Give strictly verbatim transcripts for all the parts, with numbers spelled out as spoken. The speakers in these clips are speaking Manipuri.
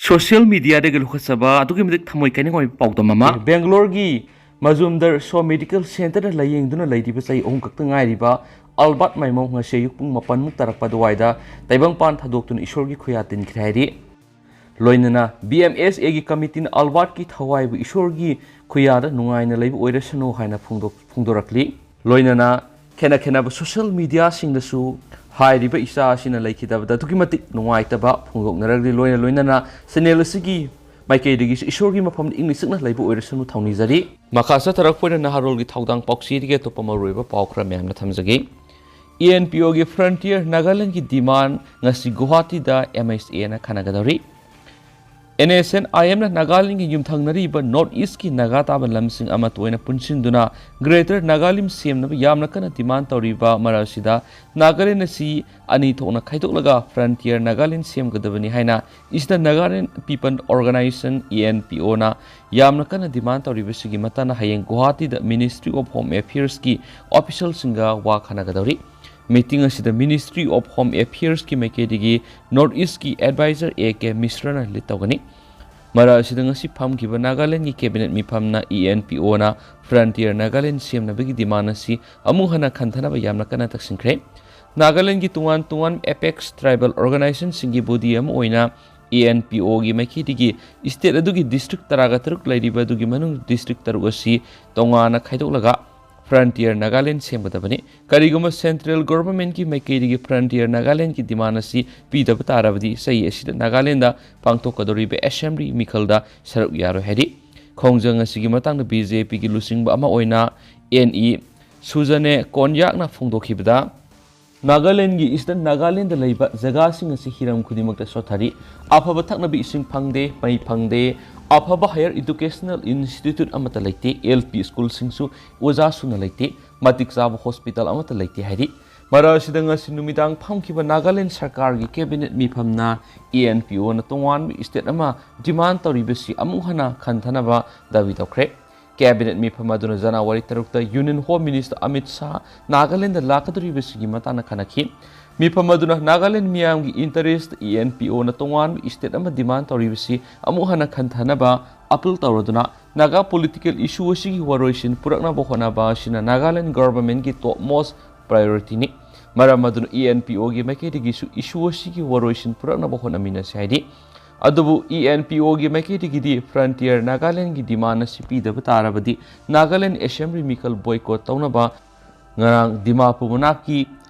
ꯁꯣꯁꯤꯌꯦꯜ ꯃꯤꯗꯤꯌꯥꯗꯒꯤ ꯂꯧꯈꯠꯆꯕ ꯑꯗꯨꯛꯀꯤ ꯃꯇꯤꯛ ꯊꯃꯣꯏ ꯀꯥꯏꯅꯤꯡꯉꯥꯏ ꯑꯣꯏꯕ ꯄꯥꯎꯗꯝ ꯑꯃ꯫ ꯕꯦꯡꯒ꯭ꯂꯣꯔꯒꯤ ꯃꯖꯨꯝꯗꯔ ꯁꯣ ꯃꯦꯗꯤꯀꯦꯜ ꯁꯦꯟꯇꯔꯗ ꯂꯥꯌꯦꯡꯗꯨꯅ ꯂꯩꯔꯤꯕ ꯆꯍꯤ ꯑꯍꯨꯝ ꯈꯛꯇ ꯉꯥꯏꯔꯤꯕ ꯑꯜꯕꯥꯔꯠ ꯃꯥꯏꯃꯧ ꯉꯁꯤ ꯑꯌꯨꯛ ꯄꯨꯡ ꯃꯥꯄꯟꯃꯨꯛ ꯇꯥꯔꯛꯄ ꯑꯗꯨꯋꯥꯏꯗ ꯇꯥꯏꯕꯪꯄꯥꯟ ꯊꯥꯗꯣꯛꯇꯨꯅ ꯏꯁꯣꯔꯒꯤ ꯈꯨꯌꯥ ꯇꯤꯟꯈ꯭ꯔꯦ ꯍꯥꯏꯔꯤ꯫ ꯂꯣꯏꯅꯅ ꯕꯤ ꯑꯦꯝ ꯑꯦꯁ ꯑꯦꯒꯤ ꯀꯃꯤꯇꯤꯅ ꯑꯜꯕꯥꯔꯠꯀꯤ ꯊꯋꯥꯏꯕꯨ ꯏꯁꯣꯔꯒꯤ ꯈꯨꯌꯥꯗ ꯅꯨꯡꯉꯥꯏꯅ ꯂꯩꯕ ꯑꯣꯏꯔꯁꯅꯨ ꯍꯥꯏꯅ ꯐꯣꯡꯗꯣꯛ-, ꯐꯣꯡꯗꯣꯔꯛꯂꯤ꯫ ꯂꯣꯏꯅꯅ ꯈꯦꯠꯅ ꯈꯦꯠꯅꯕ ꯁꯣꯁꯤꯌꯦꯜ ꯃꯤꯗꯤꯌꯥꯁꯤꯡꯗꯁꯨ ꯍꯥꯏꯔꯤꯕ ꯏꯆꯥ ꯑꯁꯤꯅ ꯂꯩꯈꯤꯗꯕꯗ ꯑꯗꯨꯛꯀꯤ ꯃꯇꯤꯛ ꯅꯨꯡꯉꯥꯏꯇꯕ ꯐꯣꯡꯗꯣꯛꯅꯔꯛꯂꯤ꯫ ꯂꯣꯏꯅ ꯂꯣꯏꯅꯅ ꯆꯦꯅꯦꯜ ꯑꯁꯤꯒꯤ ꯃꯥꯏꯀꯩꯗꯒꯤꯁꯨ ꯏꯁꯣꯔꯒꯤ ꯃꯐꯝꯗ ꯏꯪꯅ ꯆꯤꯛꯅ ꯂꯩꯕ ꯑꯣꯏꯔꯁꯅꯨ ꯊꯧꯅꯤꯖꯔꯤ꯫ ꯃꯈꯥ ꯆꯠꯊꯔꯛꯄ ꯑꯣꯏꯅ ꯅꯍꯥꯔꯣꯜꯒꯤ ꯊꯧꯗꯥꯡ ꯄꯥꯎꯆꯦꯗꯒꯤ ꯑꯇꯣꯞꯄ ꯃꯔꯨꯑꯣꯏꯕ ꯄꯥꯎ ꯈꯔ ꯃꯌꯥꯝꯅ ꯊꯝꯖꯒꯦ꯫ ꯏ ꯑꯦꯟ ꯄꯤ ꯑꯣꯒꯤ ꯐ꯭ꯔꯟꯇꯤꯌꯔ ꯅꯥꯒꯥꯂꯦꯟꯒꯤ ꯗꯤꯃꯥꯟ ꯉꯁꯤ ꯒꯨꯋꯥꯍꯥꯇꯤꯗ ꯑꯦꯝ ꯑꯩꯆ ꯑꯦꯅ ꯈꯟꯅꯒꯗꯧꯔꯤ꯫ ꯑꯦꯟ ꯑꯦꯁ ꯑꯦꯟ ꯑꯥꯏ ꯑꯦꯝꯅ ꯅꯥꯒꯥꯂꯦꯟꯒꯤ ꯌꯨꯝꯊꯪꯅꯔꯤꯕ ꯅꯣꯔꯠ ꯏꯁꯀꯤ ꯅꯥꯒꯥ ꯇꯥꯕ ꯂꯝꯁꯤꯡ ꯑꯃꯠꯇ ꯑꯣꯏꯅ ꯄꯨꯟꯁꯤꯟꯗꯨꯅ ꯒ꯭ꯔꯦꯇꯔ ꯅꯥꯒꯥꯂꯦꯟ ꯁꯦꯝꯅꯕ ꯌꯥꯝꯅ ꯀꯟꯅ ꯗꯤꯃꯥꯟ ꯇꯧꯔꯤꯕ ꯃꯔꯛ ꯑꯁꯤꯗ ꯅꯥꯒꯥꯂꯦꯟ ꯑꯁꯤ ꯑꯅꯤ ꯊꯣꯛꯅ ꯈꯥꯏꯗꯣꯛꯂꯒ ꯐ꯭ꯔꯟꯇꯤꯌꯔ ꯅꯥꯒꯥꯂꯦꯟ ꯁꯦꯝꯒꯗꯕꯅꯤ ꯍꯥꯏꯅ eastern Nagaland people organisation, E N P ꯑꯣꯅ ꯌꯥꯝꯅ ꯀꯟꯅ ꯗꯤꯃꯥꯟ ꯇꯧꯔꯤꯕꯁꯤꯒꯤ ꯃꯇꯥꯡꯗ ꯍꯌꯦꯡ ꯒꯨꯋꯥꯍꯥꯇꯤꯗ ꯃꯤꯅꯤꯁꯇ꯭ꯔꯤ ꯑꯣꯐ ꯍꯣꯝ ꯑꯦꯐꯤꯌꯔꯁꯀꯤ ꯑꯣꯐꯤꯁꯤꯌꯦꯜꯁꯤꯡꯒ ꯋꯥ ꯈꯟꯅꯒꯗꯧꯔꯤ꯫ ꯃꯤꯇꯤꯡ ꯑꯁꯤꯗ ꯃꯤꯅꯤꯁꯇ꯭ꯔꯤ ꯑꯣꯐ ꯍꯣꯝ ꯑꯦꯐꯤꯌꯔꯁꯀꯤ ꯃꯥꯏꯀꯩꯗꯒꯤ ꯅꯣꯔꯠ ꯏꯁꯀꯤ ꯑꯦꯗꯚꯥꯏꯖꯔ ꯑꯦ ꯀꯦ ꯃꯤꯁ꯭ꯔꯅ ꯂꯤꯗ ꯇꯧꯒꯅꯤ꯫ ꯃꯔꯛ ꯑꯁꯤꯗ ꯉꯁꯤ ꯐꯝꯈꯤꯕ ꯅꯥꯒꯥꯂꯦꯟꯒꯤ ꯀꯦꯕꯤꯅꯦꯠ ꯃꯤꯐꯝꯅ ꯏ ꯑꯦꯟ ꯄꯤ ꯑꯣꯅ ꯐ꯭ꯔꯟꯇꯤꯌꯔ ꯅꯥꯒꯥꯂꯦꯟ ꯁꯦꯝꯅꯕꯒꯤ ꯗꯤꯃꯥꯟ ꯑꯁꯤ ꯑꯃꯨꯛ ꯍꯟꯅ ꯈꯟꯊꯅꯕ ꯌꯥꯝꯅ ꯀꯟꯅ ꯇꯛꯁꯤꯟꯈ꯭ꯔꯦ꯫ ꯅꯥꯒꯥꯂꯦꯟꯒꯤ ꯇꯣꯉꯥꯟ ꯇꯣꯉꯥꯟꯕ ꯑꯦꯄꯦꯛꯁ ꯇ꯭ꯔꯥꯏꯕꯦꯜ ꯑꯣꯔꯒꯅꯥꯏꯖꯦꯁꯟꯁꯤꯡꯒꯤ ꯕꯣꯗꯤ ꯑꯃ ꯑꯣꯏꯅ ꯏ ꯑꯦꯟ ꯄꯤ ꯑꯣꯒꯤ ꯃꯥꯏꯀꯩꯗꯒꯤ ꯁ꯭ꯇꯦꯠ ꯑꯗꯨꯒꯤ ꯗꯤꯁꯇ꯭ꯔꯤꯛ ꯇꯔꯥꯒ ꯇꯔꯨꯛ ꯂꯩꯔꯤꯕ ꯑꯗꯨꯒꯤ ꯃꯅꯨꯡꯗ ꯗꯤꯁꯇ꯭ꯔꯤꯛ ꯇꯔꯨꯛ ꯑꯁꯤ ꯇꯣꯉꯥꯟꯅ ꯈꯥꯏꯗꯣꯛꯂꯒ ꯐ꯭ꯔꯟꯇꯤꯌꯔ ꯅꯥꯒꯥꯂꯦꯟ ꯁꯦꯝꯒꯗꯕꯅꯤ꯫ ꯀꯔꯤꯒꯨꯝꯕ ꯁꯦꯟꯇ꯭ꯔꯦꯜ ꯒꯣꯚꯔꯟꯃꯦꯟꯠꯀꯤ ꯃꯥꯏꯀꯩꯗꯒꯤ ꯐ꯭ꯔꯟꯇꯤꯌꯔ ꯅꯥꯒꯥꯂꯦꯟꯗꯒꯤ ꯗꯤꯃꯥꯟ ꯑꯁꯤ ꯄꯤꯗꯕ ꯇꯥꯔꯕꯗꯤ ꯆꯍꯤ ꯑꯁꯤꯗ ꯅꯥꯒꯥꯂꯦꯟꯗ ꯄꯥꯡꯊꯣꯛꯀꯗꯧꯔꯤꯕ ꯑꯦꯁꯦꯝꯕ꯭ꯂꯤ ꯃꯤꯈꯜꯗ ꯁꯔꯨꯛ ꯌꯥꯔꯣꯏ ꯍꯥꯏꯔꯤ꯫ ꯈꯣꯡꯖꯪ ꯑꯁꯤꯒꯤ ꯃꯇꯥꯡꯗ ꯕꯤ ꯖꯦ ꯄꯤꯒꯤ ꯂꯨꯆꯤꯡꯕ ꯑꯃ ꯑꯣꯏꯅ ꯑꯦꯟ ꯏ ꯁꯨꯖꯅꯦ ꯀꯣꯟꯌꯥꯛꯅ ꯐꯣꯡꯗꯣꯛꯈꯤꯕꯗ, ꯅꯥꯒꯥꯂꯦꯟꯒꯤ ꯏꯁꯇꯔꯟ ꯅꯥꯒꯥꯂꯦꯟꯗ ꯂꯩꯕ ꯖꯒꯥꯁꯤꯡ ꯑꯁꯤ ꯍꯤꯔꯝ ꯈꯨꯗꯤꯡꯃꯛꯇ ꯁꯣꯠꯊꯔꯤ꯫ ꯑꯐꯕ ꯊꯛꯅꯕ ꯏꯁꯤꯡ ꯐꯪꯗꯦ, ꯃꯩ ꯐꯪꯗꯦ, ꯑꯐꯕ ꯍꯥꯌꯔ ꯏꯗꯨꯀꯦꯁꯅꯦꯜ ꯏꯟꯁꯇꯤꯇ꯭ꯌꯨꯠ ꯑꯃꯠꯇ ꯂꯩꯇꯦ, ꯑꯦꯜ ꯄꯤ ꯁ꯭ꯀꯨꯜꯁꯤꯡꯁꯨ ꯑꯣꯖꯥ ꯁꯨꯅ ꯂꯩꯇꯦ, ꯃꯇꯤꯛ ꯆꯥꯕ ꯍꯣꯁꯄꯤꯇꯥꯜ ꯑꯃꯠꯇ ꯂꯩꯇꯦ ꯍꯥꯏꯔꯤ꯫ ꯃꯔꯛ ꯑꯁꯤꯗ ꯉꯁꯤ ꯅꯨꯃꯤꯗꯥꯡ ꯐꯝꯈꯤꯕ ꯅꯥꯒꯥꯂꯦꯟ ꯁꯔꯀꯥꯔꯒꯤ ꯀꯦꯕꯤꯅꯦꯠ ꯃꯤꯐꯝꯅ ꯏ ꯑꯦꯟ ꯄꯤ ꯑꯣꯅ ꯇꯣꯉꯥꯟꯕ ꯏꯁꯇꯦꯠ ꯑꯃ ꯗꯤꯃꯥꯟ ꯇꯧꯔꯤꯕꯁꯤ ꯑꯃꯨꯛ ꯍꯟꯅ ꯈꯟꯊꯅꯕ ꯗꯥꯕꯤ ꯇꯧꯈ꯭ꯔꯦ꯫ ꯀꯦꯕꯤꯅꯦꯠ ꯃꯤꯐꯝ ꯑꯗꯨꯅ ꯖꯅꯋꯥꯔꯤ ꯇꯔꯨꯛꯇ union home minister Amit Shah ꯅꯥꯒꯥꯂꯦꯟꯗ ꯂꯥꯛꯀꯗꯧꯔꯤꯕꯁꯤꯒꯤ ꯃꯇꯥꯡꯗ ꯈꯟꯅꯈꯤ꯫ ꯃꯤꯐꯝ ꯑꯗꯨꯅ ꯅꯥꯒꯥꯂꯦꯟ ꯃꯤꯌꯥꯝꯒꯤ interest, ENPOꯅ ꯇꯣꯉꯥꯟꯕ state ꯑꯃ demand ꯇꯧꯔꯤꯕꯁꯤ ꯑꯃꯨꯛ ꯍꯟꯅ ꯈꯟꯊꯅꯕ appeal ꯇꯧꯔꯗꯨꯅ, ꯅꯥꯒꯥ political issue ꯑꯁꯤꯒꯤ ꯋꯥꯔꯣꯏꯁꯤꯟ ꯄꯨꯔꯛꯅꯕ ꯍꯣꯠꯅꯕ ꯑꯁꯤꯅ ꯅꯥꯒꯥꯂꯦꯟ governmentꯀꯤ topmost priorityꯅꯤ꯫ ꯃꯔꯝ ꯑꯗꯨꯅ ENPOꯒꯤ ꯃꯥꯏꯀꯩꯗꯒꯤꯁꯨ issue ꯑꯁꯤꯒꯤ ꯋꯥꯔꯣꯏꯁꯤꯟ ꯄꯨꯔꯛꯅꯕ ꯍꯣꯠꯅꯃꯤꯟꯅꯁꯤ ꯍꯥꯏꯔꯤ꯫ ꯑꯗꯨꯕꯨ ENPOꯒꯤ ꯃꯥꯏꯀꯩꯗꯒꯤꯗꯤ frontier ꯅꯥꯒꯥꯂꯦꯟꯒꯤ demand ꯑꯁꯤ ꯄꯤꯗꯕ ꯇꯥꯔꯕꯗꯤ ꯅꯥꯒꯥꯂꯦꯟ assembly ꯃꯤꯈꯜ boycott ꯇꯧꯅꯕ ꯉꯔꯥꯡ ꯗꯤꯃꯥꯄꯨꯔ ꯃꯅꯥꯛꯀꯤ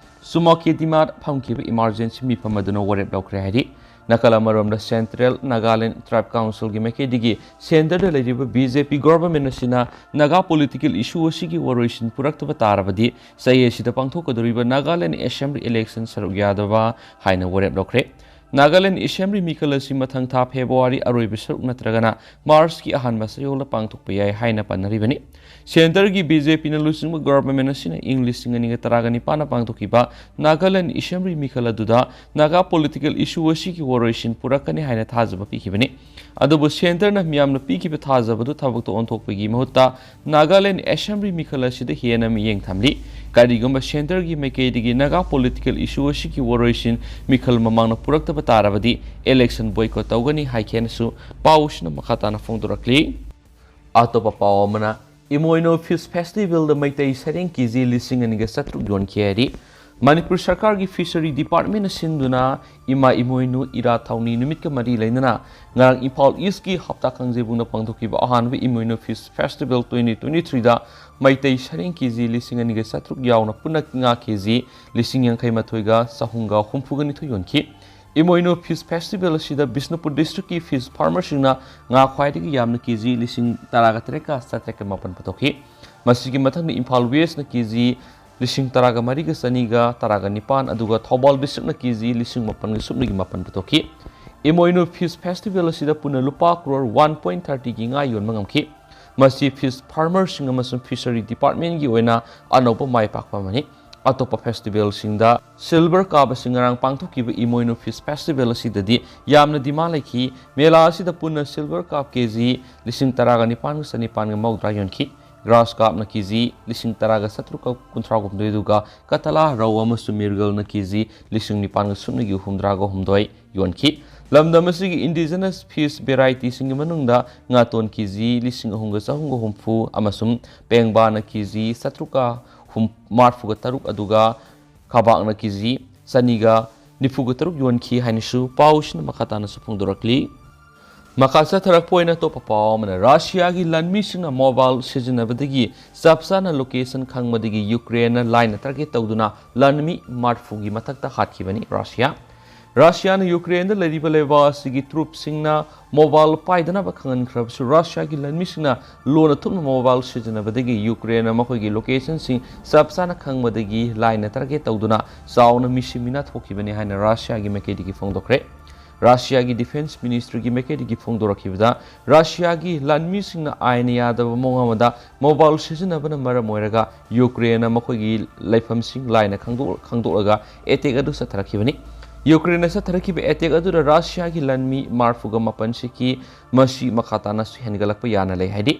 ꯆꯨꯃꯣꯀꯦꯗꯤꯃꯥꯗ ꯐꯝꯈꯤꯕ emergency ꯃꯤꯐꯝ ꯑꯗꯨꯅ ꯋꯥꯔꯦꯞ ꯂꯧꯈ꯭ꯔꯦ ꯍꯥꯏꯔꯤ꯫ ꯅꯥꯀꯜ ꯑꯃꯔꯣꯝꯗ Central Nagaland Tribe Councilꯒꯤ ꯃꯥꯏꯀꯩꯗꯒꯤ centreꯗ ꯂꯩꯔꯤꯕ BJP government ꯑꯁꯤꯅ ꯅꯥꯒꯥ political issue ꯑꯁꯤꯒꯤ ꯋꯥꯔꯣꯏꯁꯤꯟ ꯄꯨꯔꯛꯇꯕ ꯇꯥꯔꯕꯗꯤ ꯆꯍꯤ ꯑꯁꯤꯗ ꯄꯥꯡꯊꯣꯛꯀꯗꯧꯔꯤꯕ ꯅꯥꯒꯥꯂꯦꯟ assembly election ꯁꯔꯨꯛ ꯌꯥꯗꯕ ꯍꯥꯏꯅ ꯋꯥꯔꯦꯞ ꯂꯧꯈ꯭ꯔꯦ꯫ ꯅꯥꯒꯥꯂꯦꯟ assembly ꯃꯤꯈꯜ ꯑꯁꯤ ꯃꯊꯪ ꯊꯥ ꯐꯦꯕ꯭ꯔꯨꯋꯥꯔꯤ ꯑꯔꯣꯏꯕ ꯁꯔꯨꯛ ꯅꯠꯇ꯭ꯔꯒꯅ ꯃꯥꯔꯆꯀꯤ ꯑꯍꯥꯟꯕ ꯆꯌꯣꯜꯗ ꯄꯥꯡꯊꯣꯛꯄ ꯌꯥꯏ ꯍꯥꯏꯅ ꯄꯟꯅꯔꯤꯕꯅꯤ꯫ Centreꯒꯤ BJPꯅ ꯂꯨꯆꯤꯡꯕ government ꯑꯁꯤꯅ ꯏꯪ ꯂꯤꯁꯤꯡ ꯑꯅꯤꯒ ꯇꯔꯥꯒ ꯅꯤꯄꯥꯟꯗ ꯄꯥꯡꯊꯣꯛꯈꯤꯕ ꯅꯥꯒꯥꯂꯦꯟ assembly ꯃꯤꯈꯜ ꯑꯗꯨꯗ ꯅꯥꯒꯥ political issue ꯑꯁꯤꯒꯤ ꯋꯥꯔꯣꯏꯁꯤꯟ ꯄꯨꯔꯛꯀꯅꯤ ꯍꯥꯏꯅ ꯊꯥꯖꯕ ꯄꯤꯈꯤꯕꯅꯤ꯫ ꯑꯗꯨꯕꯨ centreꯅ ꯃꯤꯌꯥꯝꯅ ꯄꯤꯈꯤꯕ ꯊꯥꯖꯕꯗꯨ ꯊꯕꯛꯇ ꯑꯣꯟꯊꯣꯛꯄꯒꯤ ꯃꯍꯨꯠꯇ ꯅꯥꯒꯥꯂꯦꯟ assembly ꯃꯤꯈꯜ ꯑꯁꯤꯗ ꯍꯦꯟꯅ ꯃꯤꯠꯌꯦꯡ ꯊꯝꯂꯤ꯫ ꯀꯔꯤꯒꯨꯝꯕ centreꯒꯤ ꯃꯥꯏꯀꯩꯗꯒꯤ ꯅꯥꯒꯥ political issue ꯑꯁꯤꯒꯤ ꯋꯥꯔꯣꯏꯁꯤꯟ ꯃꯤꯈꯜ ꯃꯃꯥꯡꯗ ꯄꯨꯔꯛꯇꯕ ꯇꯥꯔꯕꯗꯤ election boycott ꯇꯧꯒꯅꯤ ꯍꯥꯏꯈꯤ ꯍꯥꯏꯅꯁꯨ ꯄꯥꯎꯁꯤꯅ ꯃꯈꯥ ꯇꯥꯅ ꯐꯣꯡꯗꯣꯔꯛꯂꯤ꯫ ꯑꯇꯣꯞꯄ ꯄꯥꯎ ꯑꯃꯅ, ꯏꯃꯣꯏꯅꯨ Fish Festivalꯗ ꯃꯩꯇꯩ ꯁꯔꯦꯡ KG ꯂꯤꯁꯤꯡ ꯑꯅꯤꯒ ꯆꯥꯇ꯭ꯔꯨꯛ ꯌꯣꯟꯈꯤ ꯍꯥꯏꯔꯤ꯫ ꯃꯅꯤꯄꯨꯔ ꯁꯔꯀꯥꯔꯒꯤ Fishery Departmentꯅ ꯁꯤꯟꯗꯨꯅ ꯏꯃꯥ ꯏꯃꯣꯏꯅꯨ ꯏꯔꯥꯠ ꯊꯧꯅꯤ ꯅꯨꯃꯤꯠꯀ ꯃꯔꯤ ꯂꯩꯅꯅ ꯉꯔꯥꯡ ꯏꯝꯐꯥꯜ Eastꯀꯤ ꯍꯞꯇꯥ ꯀꯥꯡꯖꯩꯕꯨꯡꯗ ꯄꯥꯡꯊꯣꯛꯈꯤꯕ ꯑꯍꯥꯟꯕ ꯏꯃꯣꯏꯅꯨ Fish Festival twenty twenty-threeꯗ Meitei ꯁꯔꯦꯡ KG ꯂꯤꯁꯤꯡ ꯑꯅꯤꯒ ꯆꯥꯇ꯭ꯔꯨꯛ ꯌꯥꯎꯅ ꯄꯨꯟꯅ ꯉꯥ KG ꯂꯤꯁꯤꯡ ꯌꯥꯡꯈꯩ ꯃꯥꯊꯣꯏꯒ ꯆꯍꯨꯝꯒ ꯍꯨꯝꯐꯨꯒ ꯅꯤꯊꯣꯏ ꯌꯣꯟꯈꯤ꯫ ꯏꯃꯣꯏꯅꯨ Fish Festival ꯑꯁꯤꯗ ꯕꯤꯁꯅꯨꯄꯨꯔ districtꯀꯤ fish farmerꯁꯤꯡꯅ ꯉꯥ ꯈ꯭ꯋꯥꯏꯗꯒꯤ ꯌꯥꯝꯅ KG ꯂꯤꯁꯤꯡ ꯇꯔꯥꯒ ꯇꯔꯦꯠꯀ ꯆꯥꯇ꯭ꯔꯦꯠꯀ ꯃꯥꯄꯟ ꯄꯨꯊꯣꯛꯈꯤ꯫ ꯃꯁꯤꯒꯤ ꯃꯊꯪꯗ ꯏꯝꯐꯥꯜ Westꯅ KG ꯂꯤꯁꯤꯡ ꯇꯔꯥꯒ ꯃꯔꯤꯒ ꯆꯅꯤꯒ ꯇꯔꯥꯒ ꯅꯤꯄꯥꯟ, ꯑꯗꯨꯒ ꯊꯧꯕꯥꯜ districtꯅ KG ꯂꯤꯁꯤꯡ ꯃꯥꯄꯟꯒ ꯁꯨꯞꯅꯒꯤ ꯃꯥꯄꯟ ꯄꯨꯊꯣꯛꯈꯤ꯫ ꯏꯃꯣꯏꯅꯨ Fish Festival ꯑꯁꯤꯗ ꯄꯨꯟꯅ ꯂꯨꯄꯥ crore one point thirtyꯒꯤ ꯉꯥ ꯌꯣꯟꯕ ꯉꯝꯈꯤ꯫ ꯃꯁꯤ fish farmerꯁꯤꯡ ꯑꯃꯁꯨꯡ Fishery Departmentꯀꯤ ꯑꯣꯏꯅ ꯑꯅꯧꯕ ꯃꯥꯏ ꯄꯥꯛꯄ ꯑꯃꯅꯤ꯫ ꯑꯇꯣꯞꯄ festivalꯁꯤꯡꯗ silver carp ꯑꯁꯤ ꯉꯔꯥꯡ ꯄꯥꯡꯊꯣꯛꯈꯤꯕ ꯏꯃꯣꯏꯅꯨ Fish Festival ꯑꯁꯤꯗꯗꯤ ꯌꯥꯝꯅ demand ꯂꯩꯈꯤ꯫ ꯃꯦꯂꯥ ꯑꯁꯤꯗ ꯄꯨꯟꯅ silver carp KG ꯂꯤꯁꯤꯡ ꯇꯔꯥꯒ ꯅꯤꯄꯥꯟꯒ ꯆꯅꯤꯄꯥꯟꯒ ꯃꯧꯗ꯭ꯔꯥ ꯌꯣꯟꯈꯤ꯫ ꯒ꯭ꯔꯥꯁ ꯀꯥꯞꯅ ꯀꯦ ꯖꯤ ꯂꯤꯁꯤꯡ ꯇꯔꯥꯒ ꯆꯥꯇ꯭ꯔꯨꯛꯀ ꯀꯨꯟꯊ꯭ꯔꯥ ꯍꯨꯝꯗꯣꯏ, ꯑꯗꯨꯒ ꯀꯇꯂꯥ ꯔꯧ ꯑꯃꯁꯨꯡ ꯃꯤꯔꯒꯜꯅ ꯀꯦ ꯖꯤ ꯂꯤꯁꯤꯡ ꯅꯤꯄꯥꯟꯒ ꯁꯨꯞꯅꯒꯤ ꯍꯨꯝꯗ꯭ꯔꯥꯒ ꯍꯨꯝꯗꯣꯏ ꯌꯣꯟꯈꯤ꯫ ꯂꯝꯗꯝ ꯑꯁꯤꯒꯤ indigenous fish varietyꯁꯤꯡꯒꯤ ꯃꯅꯨꯡꯗ ꯉꯥꯇꯣꯟ ꯀꯦ ꯖꯤ ꯂꯤꯁꯤꯡ ꯑꯍꯨꯝꯒ ꯆꯍꯨꯝꯒ ꯍꯨꯝꯐꯨ ꯑꯃꯁꯨꯡ ꯄꯦꯡꯕꯥꯅ ꯀꯦ ꯖꯤ ꯆꯥꯇ꯭ꯔꯨꯛꯀ ꯍꯨꯝ-, ꯃꯔꯤꯐꯨꯒ ꯇꯔꯨꯛ, ꯑꯗꯨꯒ ꯈꯥꯕꯥꯛꯅ ꯀꯦ ꯖꯤ ꯆꯅꯤꯒ ꯅꯤꯐꯨꯒ ꯇꯔꯨꯛ ꯌꯣꯟꯈꯤ ꯍꯥꯏꯅꯁꯨ ꯄꯥꯎꯁꯤꯅ ꯃꯈꯥ ꯇꯥꯅꯁꯨ ꯐꯣꯡꯗꯣꯔꯛꯂꯤ꯫ ꯃꯈꯥ ꯆꯠꯊꯔꯛꯄ ꯑꯣꯏꯅ ꯑꯇꯣꯞꯄ ꯄꯥꯎ ꯑꯃꯅ, ꯔꯁꯤꯌꯥꯒꯤ ꯂꯥꯟꯃꯤꯁꯤꯡꯅ mobile ꯁꯤꯖꯤꯟꯅꯕꯗꯒꯤ ꯆꯞ ꯆꯥꯅ location ꯈꯪꯕꯗꯒꯤ ꯌꯨꯀ꯭ꯔꯦꯟꯅ ꯂꯥꯏꯅ target ꯇꯧꯗꯨꯅ ꯂꯥꯟꯃꯤ ꯃꯔꯤꯐꯨꯒꯤ ꯃꯊꯛꯇ ꯍꯥꯠꯈꯤꯕꯅꯤ꯫ ꯔꯁꯤꯌꯥ, ꯔꯁꯤꯌꯥꯅ ꯌꯨꯀ꯭ꯔꯦꯟꯗ ꯂꯩꯔꯤꯕ ꯂꯩꯕꯥꯛ ꯑꯁꯤꯒꯤ troops ꯁꯤꯡꯅ mobile ꯄꯥꯏꯗꯅꯕ ꯈꯪꯍꯟꯈ꯭ꯔꯕꯁꯨ, ꯔꯁꯤꯌꯥꯒꯤ ꯂꯥꯟꯃꯤꯁꯤꯡꯅ ꯂꯣꯟꯅ ꯊꯨꯞꯅ mobile ꯁꯤꯖꯤꯟꯅꯕꯗꯒꯤ ꯌꯨꯀ꯭ꯔꯦꯟꯅ ꯃꯈꯣꯏꯒꯤ location ꯁꯤꯡ ꯆꯞ ꯆꯥꯅ ꯈꯪꯕꯗꯒꯤ ꯂꯥꯏꯅ target ꯇꯧꯗꯨꯅ ꯆꯥꯎꯅ ꯃꯤꯁꯤ ꯃꯤꯅꯥ ꯊꯣꯛꯈꯤꯕꯅꯤ ꯍꯥꯏꯅ ꯔꯁꯤꯌꯥꯒꯤ ꯃꯥꯏꯀꯩꯗꯒꯤ ꯐꯣꯡꯗꯣꯛꯈ꯭ꯔꯦ꯫ ꯔꯁꯤꯌꯥꯒꯤ defence ministryꯒꯤ ꯃꯥꯏꯀꯩꯗꯒꯤ ꯐꯣꯡꯗꯣꯔꯛꯈꯤꯕꯗ, ꯔꯁꯤꯌꯥꯒꯤ ꯂꯥꯟꯃꯤꯁꯤꯡꯅ ꯑꯥꯏꯟꯅ ꯌꯥꯗꯕ ꯃꯑꯣꯡ ꯑꯃꯗ mobile ꯁꯤꯖꯤꯟꯅꯕꯅ ꯃꯔꯝ ꯑꯣꯏꯔꯒ ꯌꯨꯀ꯭ꯔꯦꯟꯅ ꯃꯈꯣꯏꯒꯤ ꯂꯩꯐꯝꯁꯤꯡ ꯂꯥꯏꯅ ꯈꯪꯗꯣꯛ-, ꯈꯪꯗꯣꯛꯂꯒ attack ꯑꯗꯨ ꯆꯠꯊꯔꯛꯈꯤꯕꯅꯤ꯫ ꯌꯨꯀ꯭ꯔꯦꯟꯅ ꯆꯠꯊꯔꯛꯈꯤꯕ attack ꯑꯗꯨꯗ ꯔꯁꯤꯌꯥꯒꯤ ꯂꯥꯟꯃꯤ ꯃꯔꯤꯐꯨꯒ ꯃꯥꯄꯟ ꯁꯤꯈꯤ꯫ ꯃꯁꯤ ꯃꯈꯥ ꯇꯥꯅꯁꯨ ꯍꯦꯟꯒꯠꯂꯛꯄ ꯌꯥꯅ ꯂꯩ ꯍꯥꯏꯔꯤ꯫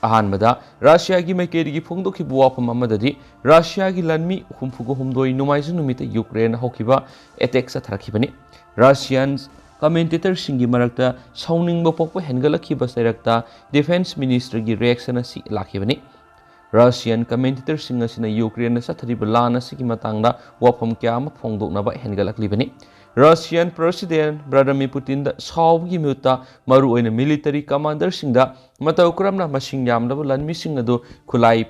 ꯑꯍꯥꯟꯕꯗ ꯔꯁꯤꯌꯥꯒꯤ ꯃꯥꯏꯀꯩꯗꯒꯤ ꯐꯣꯡꯗꯣꯛꯈꯤꯕ ꯋꯥꯐꯝ ꯑꯃꯗꯗꯤ, ꯔꯁꯤꯌꯥꯒꯤ ꯂꯥꯟꯃꯤ ꯍꯨꯝꯐꯨꯒ ꯍꯨꯝꯗꯣꯏ ꯅꯣꯡꯃꯥꯏꯖꯤꯡ ꯅꯨꯃꯤꯠꯇ ꯌꯨꯀ꯭ꯔꯦꯟꯅ ꯍꯧꯈꯤꯕ attack ꯆꯠꯊꯔꯛꯈꯤꯕꯅꯤ꯫ Russian commentatorꯁꯤꯡꯒꯤ ꯃꯔꯛꯇ ꯁꯥꯎꯅꯤꯡꯕ ꯄꯣꯛꯄ ꯍꯦꯟꯒꯠꯂꯛꯈꯤꯕ ꯆꯩꯔꯛꯇ defence ministerꯒꯤ reaction ꯑꯁꯤ ꯂꯥꯛꯈꯤꯕꯅꯤ꯫ Russian commentatorꯁꯤꯡ ꯑꯁꯤꯅ ꯌꯨꯀ꯭ꯔꯦꯟꯗ ꯆꯠꯊꯔꯤꯕ ꯂꯥꯟ ꯑꯁꯤꯒꯤ ꯃꯇꯥꯡꯗ ꯋꯥꯐꯝ ꯀꯌꯥ ꯑꯃ ꯐꯣꯡꯗꯣꯛꯅꯕ ꯍꯦꯟꯒꯠꯂꯛꯂꯤꯕꯅꯤ꯫ Russian President Vladimir Putinꯗ ꯁꯥꯎꯕꯒꯤ ꯃꯍꯨꯠꯇ ꯃꯔꯨꯑꯣꯏꯅ military commanderꯁꯤꯡꯗ ꯃꯇꯧ ꯀꯔꯝꯅ ꯃꯁꯤꯡ ꯌꯥꯝꯂꯕ ꯂꯥꯟꯃꯤꯁꯤꯡ ꯑꯗꯨ ꯈꯨꯠꯂꯥꯏ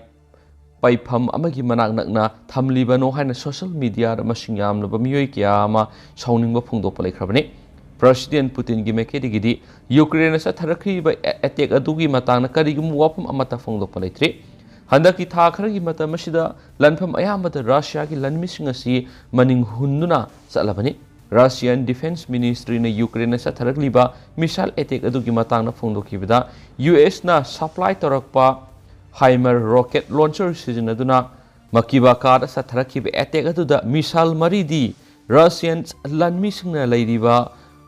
ꯄꯥꯏꯐꯝ ꯑꯃꯒꯤ ꯃꯅꯥꯛ ꯅꯛꯅ ꯊꯝꯂꯤꯕꯅꯣ ꯍꯥꯏꯅ social mediaꯗ ꯃꯁꯤꯡ ꯌꯥꯝꯂꯕ ꯃꯤꯑꯣꯏ ꯀꯌꯥ ꯑꯃ ꯁꯥꯎꯅꯤꯡꯕ ꯐꯣꯡꯗꯣꯛꯄ ꯂꯩꯈ꯭ꯔꯕꯅꯤ꯫ President Putinꯒꯤ ꯃꯥꯏꯀꯩꯗꯒꯤꯗꯤ ꯌꯨꯀ꯭ꯔꯦꯟꯅ ꯆꯠꯊꯔꯛꯈꯤꯕ a-, attack ꯑꯗꯨꯒꯤ ꯃꯇꯥꯡꯗ ꯀꯔꯤꯒꯨꯝꯕ ꯋꯥꯐꯝ ꯑꯃꯠꯇ ꯐꯣꯡꯗꯣꯛꯄ ꯂꯩꯇ꯭ꯔꯤ꯫ ꯍꯟꯗꯛꯀꯤ ꯊꯥ ꯈꯔꯒꯤ ꯃꯇꯝ ꯑꯁꯤꯗ ꯂꯥꯟꯐꯝ ꯑꯌꯥꯝꯕꯗ ꯔꯁꯤꯌꯥꯒꯤ ꯂꯥꯟꯃꯤꯁꯤꯡ ꯑꯁꯤ ꯃꯅꯤꯡ ꯍꯨꯟꯗꯨꯅ ꯆꯠꯂꯕꯅꯤ꯫ Russian Defence Ministryꯅ ꯌꯨꯀ꯭ꯔꯦꯟꯅ ꯆꯠꯊꯔꯛꯂꯤꯕ missile attack ꯑꯗꯨꯒꯤ ꯃꯇꯥꯡꯗ ꯐꯣꯡꯗꯣꯛꯈꯤꯕꯗ, USꯅ supply ꯇꯧꯔꯛꯄ HIMARS rocket launcher ꯁꯤꯖꯤꯟꯅꯗꯨꯅ Makiivkaꯗ ꯆꯠꯊꯔꯛꯈꯤꯕ attack ꯑꯗꯨꯗ missile ꯃꯔꯤꯗꯤ Russian ꯂꯥꯟꯃꯤꯁꯤꯡꯅ ꯂꯩꯔꯤꯕ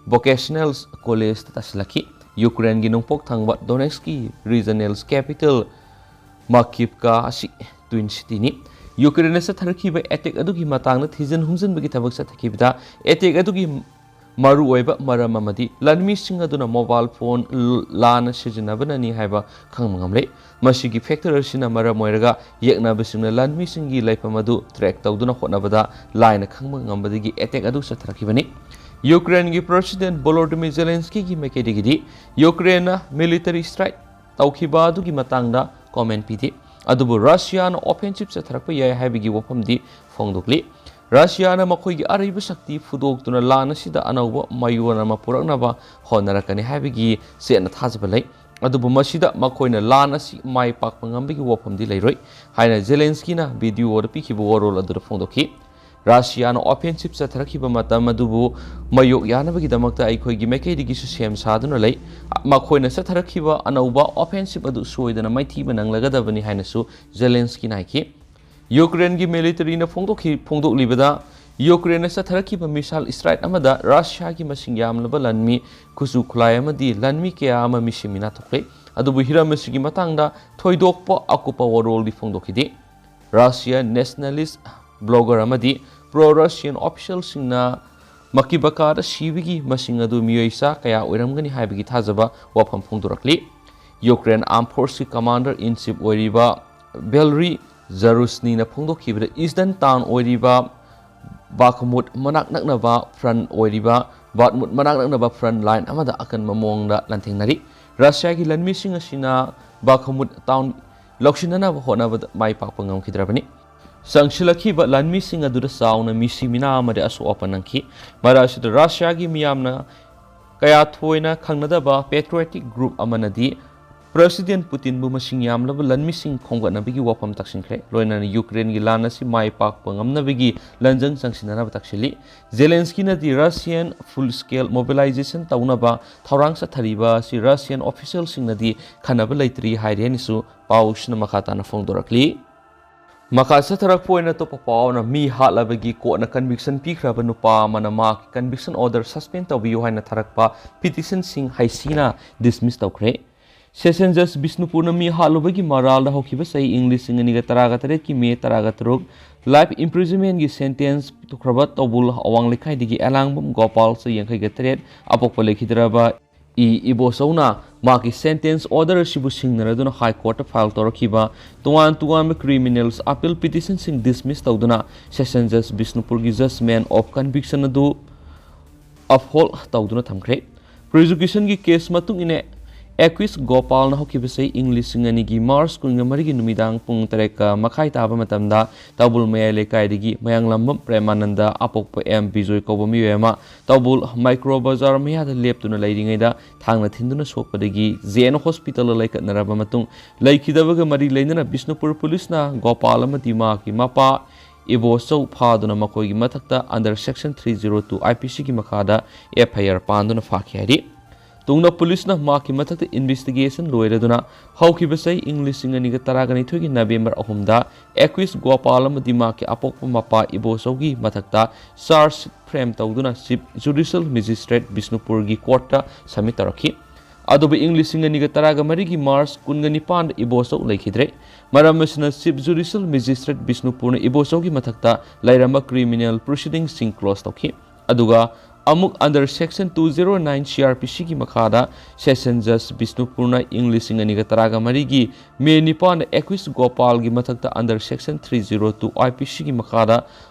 vocational collegeꯇ ꯇꯥꯁꯤꯜꯂꯛꯈꯤ꯫ ꯌꯨꯀ꯭ꯔꯦꯟꯒꯤ ꯅꯣꯡꯄꯣꯛ ꯊꯪꯕ Donetskꯀꯤ regional capital ꯃꯥꯀꯤꯞꯀꯥ ꯑꯁꯤ ꯇ꯭ꯋꯤꯟ ꯁꯤꯇꯤꯅꯤ꯫ ꯌꯨꯀ꯭ꯔꯦꯟꯅ ꯆꯠꯊꯔꯛꯈꯤꯕ ꯑꯦꯇꯦꯛ ꯑꯗꯨꯒꯤ ꯃꯇꯥꯡꯗ ꯊꯤꯖꯤꯟ ꯍꯨꯝꯖꯤꯟꯕꯒꯤ ꯊꯕꯛ ꯆꯠꯊꯈꯤꯕꯗ ꯑꯦꯇꯦꯛ ꯑꯗꯨꯒꯤ ꯃꯔꯨꯑꯣꯏꯕ ꯃꯔꯝ ꯑꯃꯗꯤ ꯂꯥꯟꯃꯤꯁꯤꯡ ꯑꯗꯨꯅ ꯃꯣꯕꯥꯏꯜ ꯐꯣꯟ ꯂꯥꯟꯅ ꯁꯤꯖꯤꯟꯅꯕꯅꯅꯤ ꯍꯥꯏꯕ ꯈꯪꯕ ꯉꯝꯂꯦ꯫ ꯃꯁꯤꯒꯤ ꯐꯦꯛꯇꯔ ꯑꯁꯤꯅ ꯃꯔꯝ ꯑꯣꯏꯔꯒ ꯌꯦꯛꯅꯕꯁꯤꯡꯅ ꯂꯥꯟꯃꯤꯁꯤꯡꯒꯤ ꯂꯩꯐꯝ ꯑꯗꯨ ꯇ꯭ꯔꯦꯛ ꯇꯧꯗꯨꯅ ꯍꯣꯠꯅꯕꯗ ꯂꯥꯏꯅ ꯈꯪꯕ ꯉꯝꯕꯗꯒꯤ ꯑꯦꯇꯦꯛ ꯑꯗꯨ ꯆꯠꯊꯔꯛꯈꯤꯕꯅꯤ꯫ ꯌꯨꯀ꯭ꯔꯦꯟꯒꯤ ꯄ꯭ꯔꯦꯁꯤꯗꯦꯟ ꯚꯣꯂꯣꯗꯤꯃꯤꯔ ꯖꯦꯂꯦꯟꯁꯀꯤꯒꯤ ꯃꯥꯏꯀꯩꯗꯒꯤꯗꯤ ꯌꯨꯀ꯭ꯔꯦꯟꯅ ꯃꯤꯂꯤꯇꯔꯤ ꯁ꯭ꯇ꯭ꯔꯥꯏꯛ ꯇꯧꯈꯤꯕ ꯑꯗꯨꯒꯤ ꯃꯇꯥꯡꯗ ꯀꯣꯃꯦꯟ ꯄꯤꯗꯦ꯫ ꯑꯗꯨꯕꯨ ꯔꯁꯤꯌꯥꯅ ꯑꯣꯐꯦꯟꯁꯤꯞ ꯆꯠꯊꯔꯛꯄ ꯌꯥꯏ ꯍꯥꯏꯕꯒꯤ ꯋꯥꯐꯝꯗꯤ ꯐꯣꯡꯗꯣꯛꯂꯤ꯫ ꯔꯁꯤꯌꯥꯅ ꯃꯈꯣꯏꯒꯤ ꯑꯔꯩꯕ ꯁꯛꯇꯤ ꯐꯨꯗꯣꯛꯇꯨꯅ ꯂꯥꯟ ꯑꯁꯤꯗ ꯑꯅꯧꯕ ꯃꯌꯣꯟ ꯑꯃ ꯄꯨꯔꯛꯅꯕ ꯍꯣꯠꯅꯔꯛꯀꯅꯤ ꯍꯥꯏꯕꯒꯤ ꯆꯦꯠꯅ ꯊꯥꯖꯕ ꯂꯩ꯫ ꯑꯗꯨꯕꯨ ꯃꯁꯤꯗ ꯃꯈꯣꯏꯅ ꯂꯥꯟ ꯑꯁꯤ ꯃꯥꯏ ꯄꯥꯛꯄ ꯉꯝꯕꯒꯤ ꯋꯥꯐꯝꯗꯤ ꯂꯩꯔꯣꯏ ꯍꯥꯏꯅ ꯖꯦꯂꯦꯟꯁꯀꯤꯅ ꯚꯤꯗꯤꯑꯣꯗ ꯄꯤꯈꯤꯕ ꯋꯥꯔꯣꯜ ꯑꯗꯨꯗ ꯐꯣꯡꯗꯣꯛꯈꯤ꯫ ꯔꯁꯤꯌꯥꯅ ꯑꯣꯐꯦꯟꯁꯤꯞ ꯆꯠꯊꯔꯛꯈꯤꯕ ꯃꯇꯝ ꯑꯗꯨꯕꯨ ꯃꯥꯌꯣꯛ ꯌꯥꯅꯕꯒꯤꯗꯃꯛꯇ ꯑꯩꯈꯣꯏꯒꯤ ꯃꯥꯏꯀꯩꯗꯒꯤꯁꯨ ꯁꯦꯝ ꯁꯥꯗꯨꯅ ꯂꯩ꯫ ꯃꯈꯣꯏꯅ ꯆꯠꯊꯔꯛꯈꯤꯕ ꯑꯅꯧꯕ ꯑꯣꯐꯦꯟꯁꯤꯞ ꯑꯗꯨ ꯁꯣꯏꯗꯅ ꯃꯥꯏꯊꯤꯕ ꯅꯪꯂꯒꯗꯕꯅꯤ ꯍꯥꯏꯅꯁꯨ ꯖꯦꯂꯦꯟꯁꯀꯤꯅ ꯍꯥꯏꯈꯤ꯫ ꯌꯨꯀ꯭ꯔꯦꯟꯒꯤ ꯃꯤꯂꯤꯇꯔꯤꯅ ꯐꯣꯡꯗꯣꯛꯈꯤ-, ꯐꯣꯡꯗꯣꯛꯂꯤꯕꯗ ꯌꯨꯀ꯭ꯔꯦꯟꯅ ꯆꯠꯊꯔꯛꯈꯤꯕ ꯃꯤꯁꯥꯏꯜ ꯁ꯭ꯇ꯭ꯔꯥꯏꯛ ꯑꯃꯗ ꯔꯁꯤꯌꯥꯒꯤ ꯃꯁꯤꯡ ꯌꯥꯝꯂꯕ ꯂꯥꯟꯃꯤ ꯈꯨꯠꯁꯨ ꯈꯨꯠꯂꯥꯏ ꯑꯃꯗꯤ ꯂꯥꯟꯃꯤ ꯀꯌꯥ ꯑꯃ ꯃꯤꯁꯤ ꯃꯤꯅꯥ ꯊꯣꯛꯂꯦ꯫ ꯑꯗꯨꯕꯨ ꯍꯤꯔꯝ ꯑꯁꯤꯒꯤ ꯃꯇꯥꯡꯗ ꯊꯣꯏꯗꯣꯛꯄ ꯑꯀꯨꯞꯄ ꯋꯥꯔꯣꯜꯗꯤ ꯐꯣꯡꯗꯣꯛꯈꯤꯗꯦ꯫ ꯔꯁꯤꯌꯥ ꯅꯦꯁꯅꯦꯂꯤꯁ ꯕ꯭ꯂꯣꯒꯔ ꯑꯃꯗꯤ ꯄ꯭ꯔꯣ ꯔꯁꯤꯌꯥꯟ ꯑꯣꯐꯤꯁꯤꯌꯦꯜꯁꯤꯡꯅ ꯃꯥꯀꯤꯞꯀꯥꯗ ꯁꯤꯕꯒꯤ ꯃꯁꯤꯡ ꯑꯗꯨ ꯃꯤꯑꯣꯏ ꯆꯥ ꯀꯌꯥ ꯑꯣꯏꯔꯝꯒꯅꯤ ꯍꯥꯏꯕꯒꯤ ꯊꯥꯖꯕ ꯋꯥꯐꯝ ꯐꯣꯡꯗꯣꯔꯛꯂꯤ꯫ ꯌꯨꯀ꯭ꯔꯦꯟ ꯑꯥꯔꯝ ꯐꯣꯔꯁꯀꯤ ꯀꯃꯥꯟꯗꯔ ꯏꯟ ꯆꯤꯐ ꯑꯣꯏꯔꯤꯕ ꯚꯦꯂꯔꯤ ꯖꯔꯨꯁꯅꯤꯅ ꯐꯣꯡꯗꯣꯛꯈꯤꯕꯗ ꯏꯁꯇꯔꯟ ꯇꯥꯎꯟ ꯑꯣꯏꯔꯤꯕ ꯕꯥꯈꯃꯨꯠ ꯃꯅꯥꯛ ꯅꯛꯅꯕ ꯐ꯭ꯔꯟ ꯑꯣꯏꯔꯤꯕ ꯕꯥꯈꯃꯨꯠ ꯃꯅꯥꯛ ꯅꯛꯅꯕ ꯐ꯭ꯔꯟ ꯂꯥꯏꯟ ꯑꯃꯗ ꯑꯀꯟꯕ ꯃꯑꯣꯡꯗ ꯂꯥꯟꯊꯦꯡꯅꯔꯤ꯫ ꯔꯁꯤꯌꯥꯒꯤ ꯂꯥꯟꯃꯤꯁꯤꯡ ꯑꯁꯤꯅ ꯕꯥꯈꯃꯨꯠ ꯇꯥꯎꯟ ꯂꯧꯁꯤꯟꯅꯅꯕ ꯍꯣꯠꯅꯕꯗ ꯃꯥꯏ ꯄꯥꯛꯄ ꯉꯝꯈꯤꯗ꯭ꯔꯕꯅꯤ꯫ ꯆꯪꯁꯤꯜꯂꯛꯈꯤꯕ ꯂꯥꯟꯃꯤꯁꯤꯡ ꯑꯗꯨꯗ ꯆꯥꯎꯅ ꯃꯤꯁꯤ ꯃꯤꯅꯥ ꯑꯃꯗꯤ ꯑꯁꯣꯛ ꯑꯄꯟ ꯅꯪꯈꯤ꯫ ꯃꯔꯛ ꯑꯁꯤꯗ ꯔꯁꯤꯌꯥꯒꯤ ꯃꯤꯌꯥꯝꯅ ꯀꯌꯥ ꯊꯣꯏꯅ ꯈꯪꯅꯗꯕ ꯄꯦꯇ꯭ꯔꯣꯌꯦꯇꯤꯛ ꯒ꯭ꯔꯨꯞ ꯑꯃꯅꯗꯤ ꯄ꯭ꯔꯦꯁꯤꯗꯦꯟ ꯄꯨꯇꯤꯟꯕꯨ ꯃꯁꯤꯡ ꯌꯥꯝꯂꯕ ꯂꯥꯟꯃꯤꯁꯤꯡ ꯈꯣꯝꯒꯠꯅꯕꯒꯤ ꯋꯥꯐꯝ ꯇꯥꯛꯁꯤꯟꯈ꯭ꯔꯦ꯫ ꯂꯣꯏꯅꯅ ꯌꯨꯀ꯭ꯔꯦꯟꯒꯤ ꯂꯥꯟ ꯑꯁꯤ ꯃꯥꯏ ꯄꯥꯛꯄ ꯉꯝꯅꯕꯒꯤ ꯂꯥꯟꯖꯪ ꯆꯪꯁꯤꯟꯅꯅꯕ ꯇꯥꯛꯁꯤꯜꯂꯤ꯫ ꯖꯦꯂꯦꯟꯁꯀꯤꯅꯗꯤ ꯔꯁꯤꯌꯥꯟ ꯐꯨꯜ ꯁ꯭ꯀꯦꯜ ꯃꯣꯕꯤꯂꯥꯏꯖꯦꯁꯟ ꯇꯧꯅꯕ ꯊꯧꯔꯥꯡ ꯆꯠꯊꯔꯤꯕ ꯑꯁꯤ ꯔꯁꯤꯌꯥꯟ ꯑꯣꯐꯤꯁꯤꯌꯦꯜꯁꯤꯡꯅꯗꯤ ꯈꯟꯅꯕ ꯂꯩꯇ꯭ꯔꯤ ꯍꯥꯏꯔꯤ ꯍꯥꯏꯅꯁꯨ ꯄꯥꯎꯁꯤꯅ ꯃꯈꯥ ꯇꯥꯅ ꯐꯣꯡꯗꯣꯔꯛꯂꯤ꯫ ꯃꯈꯥ ꯆꯠꯊꯔꯛꯄ ꯑꯣꯏꯅ ꯑꯇꯣꯞꯄ ꯄꯥꯎ ꯑꯃꯅ ꯃꯤ ꯍꯥꯠꯂꯕꯒꯤ ꯀꯣꯔꯠꯅ ꯀꯟꯚꯤꯛꯁꯟ ꯄꯤꯈ꯭ꯔꯕ ꯅꯨꯄꯥ ꯑꯃꯅ ꯃꯍꯥꯛꯀꯤ ꯀꯟꯚꯤꯛꯁꯟ ꯑꯣꯔꯗꯔ ꯁꯁꯄꯦꯟ ꯇꯧꯕꯤꯌꯨ ꯍꯥꯏꯅ ꯊꯥꯔꯛꯄ ꯄꯤꯇꯤꯁꯟꯁꯤꯡ ꯍꯩꯁꯤꯅ ꯗꯤꯁꯃꯤꯁ ꯇꯧꯈ꯭ꯔꯦ꯫ Session Judge ꯕꯤꯁꯅꯨꯄꯨꯔꯅ ꯃꯤ ꯍꯥꯠꯂꯨꯕꯒꯤ ꯃꯔꯥꯜꯗ ꯍꯧꯈꯤꯕ ꯆꯍꯤ ꯏꯪ ꯂꯤꯁꯤꯡ ꯑꯅꯤꯒ ꯇꯔꯥꯒ ꯇꯔꯦꯠꯀꯤ ꯃꯦ ꯇꯔꯥꯒ ꯇꯔꯨꯛ life imprisonmentꯒꯤ sentence ꯄꯤꯊꯣꯛꯈ꯭ꯔꯕ ꯇꯧꯕꯨꯜ ꯑꯋꯥꯡ ꯂꯩꯀꯥꯏꯗꯒꯤ ꯑꯦꯂꯥꯡꯕꯝ ꯒꯣꯄꯥꯜ, ꯆꯍꯤ ꯌꯥꯡꯈꯩꯒ ꯇꯔꯦꯠ, ꯑꯄꯣꯛꯄ ꯂꯩꯈꯤꯗ꯭ꯔꯕ ꯏ ꯏꯕꯣꯆꯧꯅ ꯃꯍꯥꯛꯀꯤ sentence order ꯑꯁꯤꯕꯨ ꯁꯤꯡꯅꯔꯗꯨꯅ High Courtꯇ file ꯇꯧꯔꯛꯈꯤꯕ ꯇꯣꯉꯥꯟ ꯇꯣꯉꯥꯟꯕ criminals appeal petitionꯁꯤꯡ dismiss ꯇꯧꯗꯨꯅ Session Judge ꯕꯤꯁꯅꯨꯄꯨꯔꯒꯤ judgment of conviction ꯑꯗꯨ uphold ꯇꯧꯗꯨꯅ ꯊꯝꯈ꯭ꯔꯦ꯫ Prosecutionꯒꯤ case ꯃꯇꯨꯡ ꯏꯟꯅ accused ꯒꯣꯄꯥꯜꯅ ꯍꯧꯈꯤꯕ ꯆꯍꯤ ꯏꯪ ꯂꯤꯁꯤꯡ ꯑꯅꯤꯒꯤ March ꯀꯨꯟꯃꯔꯤꯒꯤ ꯅꯨꯃꯤꯗꯥꯡ ꯄꯨꯡ ꯇꯔꯦꯠꯀ ꯃꯈꯥꯏ ꯇꯥꯕ ꯃꯇꯝꯗ ꯇꯧꯕꯨꯜ ꯃꯌꯥꯏ ꯂꯩꯀꯥꯏꯗꯒꯤ ꯃꯌꯥꯡꯂꯝꯕꯝ ꯄ꯭ꯔꯦꯃꯥꯅꯟꯗ ꯑꯄꯣꯛꯄ ꯑꯦꯝ ꯕꯤꯖꯣꯏ ꯀꯧꯕ ꯃꯤꯑꯣꯏ ꯑꯃ ꯇꯧꯕꯨꯜ Micro Bazar ꯃꯌꯥꯗ ꯂꯦꯞꯇꯨꯅ ꯂꯩꯔꯤꯉꯩꯗ ꯊꯥꯡꯅ ꯊꯤꯟꯗꯨꯅ ꯁꯣꯛꯄꯗꯒꯤ ꯖꯦ ꯑꯦꯟ ꯍꯣꯁꯄꯤꯇꯥꯜꯗ ꯂꯩꯈꯠꯅꯔꯕ ꯃꯇꯨꯡ, ꯂꯩꯈꯤꯗꯕꯒ ꯃꯔꯤ ꯂꯩꯅꯅ ꯕꯤꯁꯅꯨꯄꯨꯔ ꯄꯨꯂꯤꯁꯅ ꯒꯣꯄꯥꯜ ꯑꯃꯗꯤ ꯃꯍꯥꯛꯀꯤ ꯃꯄꯥ ꯏꯕꯣꯆꯧ ꯐꯥꯗꯨꯅ ꯃꯈꯣꯏꯒꯤ ꯃꯊꯛꯇ under section three zero two I P Cꯒꯤ ꯃꯈꯥꯗ F I R ꯄꯥꯟꯗꯨꯅ ꯐꯥꯈꯤ ꯍꯥꯏꯔꯤ꯫ ꯇꯨꯡꯗ ꯄꯨꯂꯤꯁꯅ ꯃꯍꯥꯛꯀꯤ ꯃꯊꯛꯇ investigation ꯂꯣꯏꯔꯗꯨꯅ ꯍꯧꯈꯤꯕ ꯆꯍꯤ ꯏꯪ ꯂꯤꯁꯤꯡ ꯑꯅꯤꯒ ꯇꯔꯥꯒ ꯅꯤꯊꯣꯏꯒꯤ November ꯑꯍꯨꯝꯗ accused ꯒꯣꯄꯥꯜ ꯑꯃꯗꯤ ꯃꯍꯥꯛꯀꯤ ꯑꯄꯣꯛꯄ ꯃꯄꯥ ꯏꯕꯣꯆꯧꯒꯤ ꯃꯊꯛꯇ charge sheet frame ꯇꯧꯗꯨꯅ Chief Judicial Magistrate ꯕꯤꯁꯅꯨꯄꯨꯔꯒꯤ courtꯇ submit ꯇꯧꯔꯛꯈꯤ꯫ ꯑꯗꯨꯕꯨ ꯏꯪ ꯂꯤꯁꯤꯡ ꯑꯅꯤꯒ ꯇꯔꯥꯒ ꯃꯔꯤꯒꯤ March ꯀꯨꯟꯒ ꯅꯤꯄꯥꯟꯗ ꯏꯕꯣꯆꯧ ꯂꯩꯈꯤꯗ꯭ꯔꯦ꯫ ꯃꯔꯝ ꯑꯁꯤꯅ Chief Judicial Magistrate ꯕꯤꯁꯅꯨꯄꯨꯔꯅ ꯏꯕꯣꯆꯧꯒꯤ ꯃꯊꯛꯇ ꯂꯩꯔꯝꯕ criminal proceedingꯁꯤꯡ close ꯇꯧꯈꯤ꯫ ꯑꯗꯨꯒ ꯑꯃꯨꯛ under section two zero nine C R P Cꯒꯤ ꯃꯈꯥꯗ Session Judge ꯕꯤꯁꯅꯨꯄꯨꯔꯅ ꯏꯪ ꯂꯤꯁꯤꯡ ꯑꯅꯤꯒ ꯇꯔꯥꯒ ꯃꯔꯤꯒꯤ May ꯅꯤꯄꯥꯟꯗ accused ꯒꯣꯄꯥꯜꯒꯤ ꯃꯊꯛꯇ under section three zero two I P Cꯒꯤ ꯃꯈꯥꯗ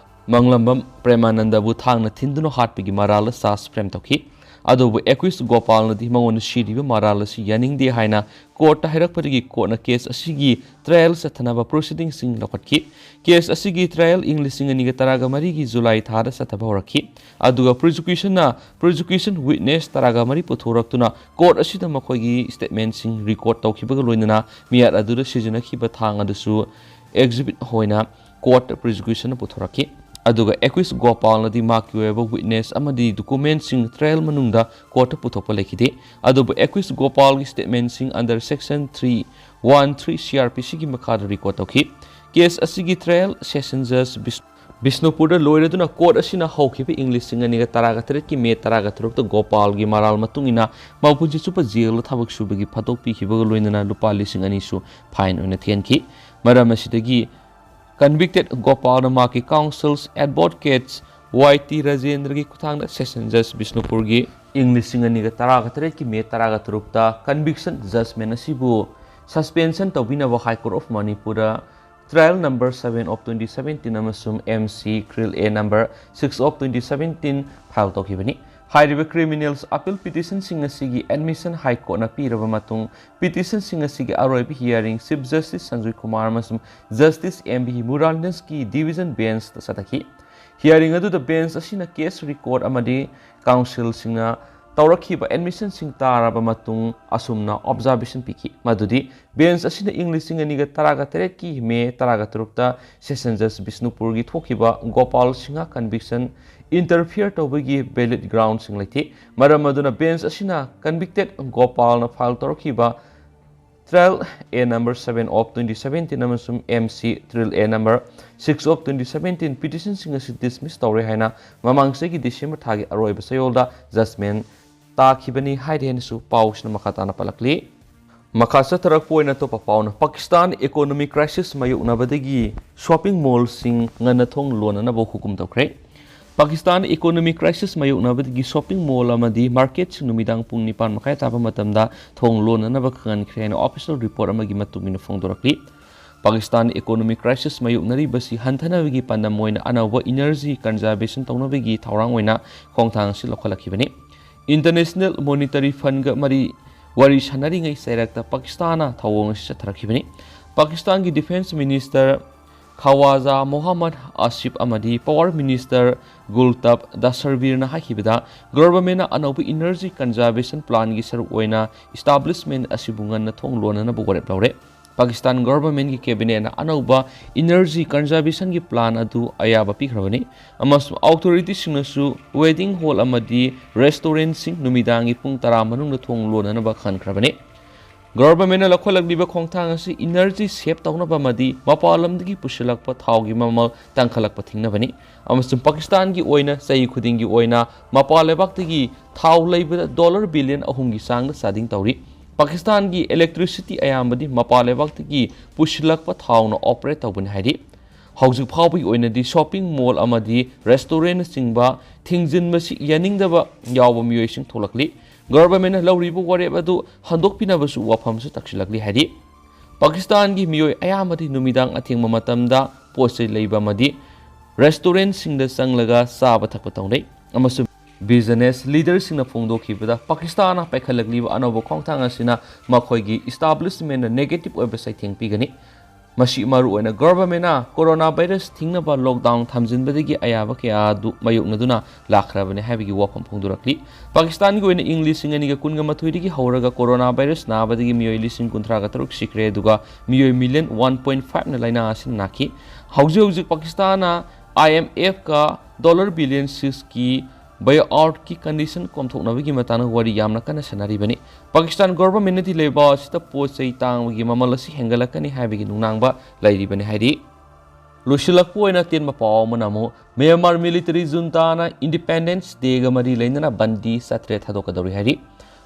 ꯃꯥꯡꯂꯝꯕꯝ ꯄ꯭ꯔꯦꯃꯥꯅꯟꯗꯕꯨ ꯊꯥꯡꯅ ꯊꯤꯟꯗꯨꯅ ꯍꯥꯠꯄꯒꯤ ꯃꯔꯥꯜꯗ charge frame ꯇꯧꯈꯤ꯫ ꯑꯗꯨꯕꯨ accused ꯒꯣꯄꯥꯜꯅꯗꯤ ꯃꯉꯣꯟꯗ ꯁꯤꯔꯤꯕ ꯃꯔꯥꯜ ꯑꯁꯤ ꯌꯥꯅꯤꯡꯗꯦ ꯍꯥꯏꯅ courtꯇ ꯍꯥꯏꯔꯛꯄꯗꯒꯤ courtꯅ case ꯑꯁꯤꯒꯤ trial ꯆꯠꯊꯅꯕ proceedingꯁꯤꯡ ꯂꯧꯈꯠꯈꯤ꯫ Case ꯑꯁꯤꯒꯤ trial ꯏꯪ ꯂꯤꯁꯤꯡ ꯑꯅꯤꯒ ꯇꯔꯥꯒ ꯃꯔꯤꯒꯤ July ꯊꯥꯗ ꯆꯠꯊꯕ ꯍꯧꯔꯛꯈꯤ꯫ ꯑꯗꯨꯒ prosecutionꯅ prosecution witness ꯇꯔꯥꯒ ꯃꯔꯤ ꯄꯨꯊꯣꯔꯛꯇꯨꯅ court ꯑꯁꯤꯗ ꯃꯈꯣꯏꯒꯤ statementꯁꯤꯡ record ꯇꯧꯈꯤꯕꯒ ꯂꯣꯏꯅꯅ ꯃꯤꯍꯥꯠ ꯑꯗꯨꯗ ꯁꯤꯖꯤꯟꯅꯈꯤꯕ ꯊꯥꯡ ꯑꯗꯨꯁꯨ exhibit ꯑꯣꯏꯅ court prosecutionꯅ ꯄꯨꯊꯣꯔꯛꯈꯤ꯫ ꯑꯗꯨꯒ accused ꯒꯣꯄꯥꯜꯅꯗꯤ ꯃꯍꯥꯛꯀꯤ ꯑꯣꯏꯕ witness ꯑꯃꯗꯤ documentꯁꯤꯡ trial ꯃꯅꯨꯡꯗ courtꯇ ꯄꯨꯊꯣꯛꯄ ꯂꯩꯈꯤꯗꯦ꯫ ꯑꯗꯨꯕꯨ accused ꯒꯣꯄꯥꯜꯒꯤ statementꯁꯤꯡ under section three one three C R P Cꯒꯤ ꯃꯈꯥꯗ record ꯇꯧꯈꯤ꯫ Case ꯑꯁꯤꯒꯤ trial Session Judge ꯕꯤꯁ-, ꯕꯤꯁꯅꯨꯄꯨꯔꯗ ꯂꯣꯏꯔꯗꯨꯅ ꯀꯣꯔꯠ ꯑꯁꯤꯅ ꯍꯧꯈꯤꯕ ꯏꯪ ꯂꯤꯁꯤꯡ ꯑꯅꯤꯒ ꯇꯔꯥꯒ ꯇꯔꯦꯠꯀꯤ ꯃꯦ ꯇꯔꯥꯒ ꯇꯔꯨꯛꯇ ꯒꯣꯄꯥꯜꯒꯤ ꯃꯔꯥꯜ ꯃꯇꯨꯡ ꯏꯟꯅ ꯃꯄꯨꯟꯁꯤ ꯆꯨꯞꯄ ꯖꯦꯜꯗ ꯊꯕꯛ ꯁꯨꯕꯒꯤ ꯐꯥꯗꯣꯛ ꯄꯤꯈꯤꯕꯒ ꯂꯣꯏꯅꯅ ꯂꯨꯄꯥ ꯂꯤꯁꯤꯡ ꯑꯅꯤꯁꯨ ꯐꯥꯏꯟ ꯑꯣꯏꯅ ꯊꯤꯍꯟꯈꯤ꯫ ꯃꯔꯝ ꯑꯁꯤꯗꯒꯤ convicted ꯒꯣꯄꯥꯜꯅ ꯃꯍꯥꯛꯀꯤ counsels, advocates ꯋꯥꯏ ꯇꯤ ꯔꯥꯖꯦꯟꯗ꯭ꯔꯒꯤ ꯈꯨꯠꯊꯥꯡꯗ session judge ꯕꯤꯁꯅꯨꯄꯨꯔꯒꯤ ꯏꯪ ꯂꯤꯁꯤꯡ ꯑꯅꯤꯒ ꯇꯔꯥꯒ ꯇꯔꯦꯠꯀꯤ ꯃꯦ ꯇꯔꯥꯒ ꯇꯔꯨꯛꯇ conviction judgment ꯑꯁꯤꯕꯨ suspension ꯇꯧꯕꯤꯅꯕ High Court of ꯃꯅꯤꯄꯨꯔꯗ trial number seven of twenty seventeen ꯑꯃꯁꯨꯡ M C triple A number six of twenty seventeen file ꯇꯧꯈꯤꯕꯅꯤ꯫ ꯍꯥꯏꯔꯤꯕ criminals appeal petitionꯁꯤꯡ ꯑꯁꯤꯒꯤ admission High Courtꯅ ꯄꯤꯔꯕ ꯃꯇꯨꯡ, petitionꯁꯤꯡ ꯑꯁꯤꯒꯤ ꯑꯔꯣꯏꯕ hearing Chief Justice Sanjoy Kumar ꯑꯃꯁꯨꯡ Justice M V ꯃꯨꯔꯥꯂꯤꯅꯟꯁꯀꯤ division benchꯇ ꯆꯠꯊꯈꯤ꯫ Hearing ꯑꯗꯨꯗ bench ꯑꯁꯤꯅ case record ꯑꯃꯗꯤ counselꯁꯤꯡꯅ ꯇꯧꯔꯛꯈꯤꯕ admissionꯁꯤꯡ ꯇꯥꯔꯕ ꯃꯇꯨꯡ ꯑꯁꯨꯝꯅ observation ꯄꯤꯈꯤ, ꯃꯗꯨꯗꯤ bench ꯑꯁꯤꯅ ꯏꯪ ꯂꯤꯁꯤꯡ ꯑꯅꯤꯒ ꯇꯔꯥꯒ ꯇꯔꯦꯠꯀꯤ ꯃꯦ ꯇꯔꯥꯒ ꯇꯔꯨꯛꯇ session judge ꯕꯤꯁꯅꯨꯄꯨꯔꯒꯤ ꯊꯣꯛꯈꯤꯕ ꯒꯣꯄꯥꯜ ꯁꯤꯡꯍ conviction interfere ꯇꯧꯕꯒꯤ valid groundꯁꯤꯡ ꯂꯩꯇꯦ꯫ ꯃꯔꯝ ꯑꯗꯨꯅ bench ꯑꯁꯤꯅ convicted ꯒꯣꯄꯥꯜꯅ file ꯇꯧꯔꯛꯈꯤꯕ triple A number seven of twenty seventeen ꯑꯃꯁꯨꯡ M C triple A number six of twenty seventeen petitionꯁꯤꯡ ꯑꯁꯤ dismiss ꯇꯧꯔꯦ ꯍꯥꯏꯅ ꯃꯃꯥꯡ ꯆꯍꯤꯒꯤ December ꯊꯥꯒꯤ ꯑꯔꯣꯏꯕ ꯆꯌꯣꯜꯗ judgment ꯇꯥꯈꯤꯕꯅꯤ ꯍꯥꯏꯔꯤ ꯍꯥꯏꯅꯁꯨ ꯄꯥꯎꯁꯤꯅ ꯃꯈꯥ ꯇꯥꯅ ꯄꯜꯂꯛꯂꯤ꯫ ꯃꯈꯥ ꯆꯠꯊꯔꯛꯄ ꯑꯣꯏꯅ ꯑꯇꯣꯞꯄ ꯄꯥꯎꯅ ꯄꯥꯀꯤꯁꯇꯥꯟ economic crisis ꯃꯥꯌꯣꯛꯅꯕꯗꯒꯤ shopping mallꯁꯤꯡ ꯉꯟꯅ ꯊꯣꯡ ꯂꯣꯟꯅꯅꯕ ꯍꯨꯀꯨꯝ ꯇꯧꯈ꯭ꯔꯦ꯫ Pakistan economic crisis ꯃꯥꯌꯣꯛꯅꯕꯗꯒꯤ shopping mall ꯑꯃꯗꯤ marketꯁꯤꯡ ꯅꯨꯃꯤꯗꯥꯡ ꯄꯨꯡ ꯅꯤꯄꯥꯟ ꯃꯈꯥꯏ ꯇꯥꯕ ꯃꯇꯝꯗ ꯊꯣꯡ ꯂꯣꯟꯅꯅꯕ ꯈꯪꯍꯟꯈ꯭ꯔꯦ ꯍꯥꯏꯅ official report ꯑꯃꯒꯤ ꯃꯇꯨꯡ ꯏꯟꯅ ꯐꯣꯡꯗꯣꯔꯛꯂꯤ꯫ ꯄꯥꯀꯤꯁꯇꯥꯟ economic crisis ꯃꯥꯌꯣꯛꯅꯔꯤꯕꯁꯤ ꯍꯟꯊꯅꯕꯒꯤ ꯄꯥꯟꯗꯝ ꯑꯣꯏꯅ ꯑꯅꯧꯕ energy conservation ꯇꯧꯅꯕꯒꯤ ꯊꯧꯔꯥꯡ ꯑꯣꯏꯅ ꯈꯣꯡꯊꯥꯡ ꯑꯁꯤ ꯂꯧꯈꯠꯂꯛꯈꯤꯕꯅꯤ꯫ International Monetary Fundꯒ ꯃꯔꯤ ꯋꯥꯔꯤ ꯁꯥꯟꯅꯔꯤꯉꯩ ꯆꯩꯔꯛꯇ ꯄꯥꯀꯤꯁꯇꯥꯟꯅ ꯊꯧꯑꯣꯡ ꯑꯁꯤ ꯆꯠꯊꯔꯛꯈꯤꯕꯅꯤ꯫ ꯄꯥꯀꯤꯁꯇꯥꯟꯒꯤ defence minister ꯈꯋꯥꯖꯥ ꯃꯣꯍꯝꯃꯗ ꯑꯁꯤꯐ ꯑꯃꯗꯤ power minister ꯒꯨꯜꯇꯕ ꯗꯁꯔꯕꯤꯔꯅ ꯍꯥꯏꯈꯤꯕꯗ, governmentꯅ ꯑꯅꯧꯕ energy conservation planꯒꯤ ꯁꯔꯨꯛ ꯑꯣꯏꯅ establishment ꯑꯁꯤꯕꯨ ꯉꯟꯅ ꯊꯣꯡ ꯂꯣꯟꯅꯅꯕ ꯋꯥꯔꯦꯞ ꯂꯧꯔꯦ꯫ ꯄꯥꯀꯤꯁꯇꯥꯟ governmentꯀꯤ cabinetꯅ ꯑꯅꯧꯕ energy conservationꯒꯤ plan ꯑꯗꯨ ꯑꯌꯥꯕ ꯄꯤꯈ꯭ꯔꯕꯅꯤ ꯑꯃꯁꯨꯡ authorityꯁꯤꯡꯅꯁꯨ wedding hall ꯑꯃꯗꯤ restaurantꯁꯤꯡ ꯅꯨꯃꯤꯗꯥꯡꯒꯤ ꯄꯨꯡ ꯇꯔꯥ ꯃꯅꯨꯡꯗ ꯊꯣꯡ ꯂꯣꯟꯅꯅꯕ ꯈꯟꯈ꯭ꯔꯕꯅꯤ꯫ ꯒꯚꯔꯟꯃꯦꯟꯠꯅ ꯂꯧꯈꯠꯂꯛꯂꯤꯕ ꯈꯣꯡꯊꯥꯡ ꯑꯁꯤ ꯏꯅꯔꯖꯤ ꯁꯦꯚ ꯇꯧꯅꯕ ꯑꯃꯗꯤ ꯃꯄꯥꯟ ꯂꯝꯗꯒꯤ ꯄꯨꯁꯤꯜꯂꯛꯄ ꯊꯥꯎꯒꯤ ꯃꯃꯜ ꯇꯥꯡꯈꯠꯂꯛꯄ ꯊꯤꯡꯅꯕꯅꯤ꯫ ꯑꯃꯁꯨꯡ ꯄꯥꯀꯤꯁꯇꯥꯟꯒꯤ ꯑꯣꯏꯅ ꯆꯍꯤ ꯈꯨꯗꯤꯡꯒꯤ ꯑꯣꯏꯅ ꯃꯄꯥꯟ ꯂꯩꯕꯥꯛꯇꯒꯤ ꯊꯥꯎ ꯂꯩꯕꯗ ꯗꯣꯂꯔ ꯕꯤꯂꯤꯌꯟ ꯑꯍꯨꯝꯒꯤ ꯆꯥꯡꯗ ꯆꯥꯗꯤꯡ ꯇꯧꯔꯤ꯫ ꯄꯥꯀꯤꯁꯇꯥꯟꯒꯤ electricity ꯑꯌꯥꯝꯕꯗꯤ ꯃꯄꯥꯟ ꯂꯩꯕꯥꯛꯇꯒꯤ ꯄꯨꯁꯤꯜꯂꯛꯄ ꯊꯥꯎꯅ operate ꯇꯧꯕꯅꯤ ꯍꯥꯏꯔꯤ꯫ ꯍꯧꯖꯤꯛ ꯐꯥꯎꯕꯒꯤ ꯑꯣꯏꯅꯗꯤ shopping mall ꯑꯃꯗꯤ restaurantꯅꯆꯤꯡꯕ ꯊꯤꯡꯖꯤꯟꯕꯁꯤ ꯌꯥꯅꯤꯡꯗꯕ ꯌꯥꯎꯕ ꯃꯤꯑꯣꯏꯁꯤꯡ ꯊꯣꯛꯂꯛꯂꯤ꯫ ꯒꯚꯔꯟꯃꯦꯟꯠꯅ ꯂꯧꯔꯤꯕ ꯋꯥꯔꯦꯞ ꯑꯗꯨ ꯍꯟꯗꯣꯛꯄꯤꯅꯕꯁꯨ ꯋꯥꯐꯝꯁꯨ ꯇꯛꯁꯤꯜꯂꯛꯂꯤ ꯍꯥꯏꯔꯤ꯫ ꯄꯥꯀꯤꯁꯇꯥꯟꯒꯤ ꯃꯤꯑꯣꯏ ꯑꯌꯥꯝꯕꯗꯤ ꯅꯨꯃꯤꯗꯥꯡ ꯑꯊꯦꯡꯕ ꯃꯇꯝꯗ ꯄꯣꯠ ꯆꯩ ꯂꯩꯕ ꯑꯃꯗꯤ restaurantꯁꯤꯡꯗ ꯆꯪꯂꯒ ꯆꯥꯕ ꯊꯛꯄ ꯇꯧꯅꯩ, ꯑꯃꯁꯨꯡ business leaderꯁꯤꯡꯅ ꯐꯣꯡꯗꯣꯛꯈꯤꯕꯗ, ꯄꯥꯀꯤꯁꯇꯥꯟꯅ ꯄꯥꯏꯈꯠꯂꯛꯂꯤꯕ ꯑꯅꯧꯕ ꯈꯣꯡꯊꯥꯡ ꯑꯁꯤꯅ ꯃꯈꯣꯏꯒꯤ establishmentꯗ negative ꯑꯣꯏꯕ ꯆꯩꯊꯦꯡ ꯄꯤꯒꯅꯤ꯫ ꯃꯁꯤ ꯃꯔꯨꯑꯣꯏꯅ ꯒꯚꯔꯟꯃꯦꯟꯠꯅ ꯀꯣꯔꯣꯅꯥ ꯚꯥꯏꯔꯁ ꯊꯤꯡꯅꯕ lockdown ꯊꯝꯖꯤꯟꯕꯗꯒꯤ ꯑꯌꯥꯕ ꯀꯌꯥ ꯑꯗꯨ ꯃꯥꯌꯣꯛꯅꯗꯨꯅ ꯂꯥꯛꯈ꯭ꯔꯕꯅꯤ ꯍꯥꯏꯕꯒꯤ ꯋꯥꯐꯝ ꯐꯣꯡꯗꯣꯔꯛꯂꯤ꯫ ꯄꯥꯀꯤꯁꯇꯥꯟꯒꯤ ꯑꯣꯏꯅ ꯏꯪ ꯂꯤꯁꯤꯡ ꯑꯅꯤꯒ ꯀꯨꯟꯒ ꯃꯥꯊꯣꯏꯗꯒꯤ ꯍꯧꯔꯒ ꯀꯣꯔꯣꯅꯥ ꯚꯥꯏꯔꯁ ꯅꯥꯕꯗꯒꯤ ꯃꯤꯑꯣꯏ ꯂꯤꯁꯤꯡ ꯀꯨꯟꯊ꯭ꯔꯥꯒ ꯇꯔꯨꯛ ꯁꯤꯈ꯭ꯔꯦ, ꯑꯗꯨꯒ ꯃꯤꯑꯣꯏ million one point fiveꯅ ꯂꯥꯏꯅꯥ ꯑꯁꯤꯅ ꯅꯥꯈꯤ꯫ ꯍꯧꯖꯤꯛ ꯍꯧꯖꯤꯛ ꯄꯥꯀꯤꯁꯇꯥꯟꯅ IMFꯀ dollar billion sixꯀꯤ buyoutꯀꯤ condition ꯀꯣꯝꯊꯣꯛꯅꯕꯒꯤ ꯃꯇꯥꯡꯗ ꯋꯥꯔꯤ ꯌꯥꯝꯅ ꯀꯟꯅ ꯁꯥꯟꯅꯔꯤꯕꯅꯤ꯫ ꯄꯥꯀꯤꯁꯇꯥꯟ ꯒꯚꯔꯟꯃꯦꯟꯠꯅꯗꯤ ꯂꯩꯕꯥꯛ ꯑꯁꯤꯗ ꯄꯣꯠ ꯆꯩ ꯇꯥꯡꯕꯒꯤ ꯃꯃꯜ ꯑꯁꯤ ꯍꯦꯟꯒꯠꯂꯛꯀꯅꯤ ꯍꯥꯏꯕꯒꯤ ꯅꯨꯡꯅꯥꯡꯕ ꯂꯩꯔꯤꯕꯅꯤ ꯍꯥꯏꯔꯤ꯫ ꯂꯣꯏꯁꯤꯜꯂꯛꯄ ꯑꯣꯏꯅ ꯑꯇꯦꯟꯕ ꯄꯥꯎ ꯑꯃꯅ ꯑꯃꯨꯛ ꯃ꯭ꯌꯥꯟꯃꯥꯔ military juntaꯅ Independence Dayꯒ ꯃꯔꯤ ꯂꯩꯅꯅ ꯕꯟꯗꯤ ꯆꯥꯇ꯭ꯔꯦꯠ ꯊꯥꯗꯣꯛꯀꯗꯧꯔꯤ ꯍꯥꯏꯔꯤ꯫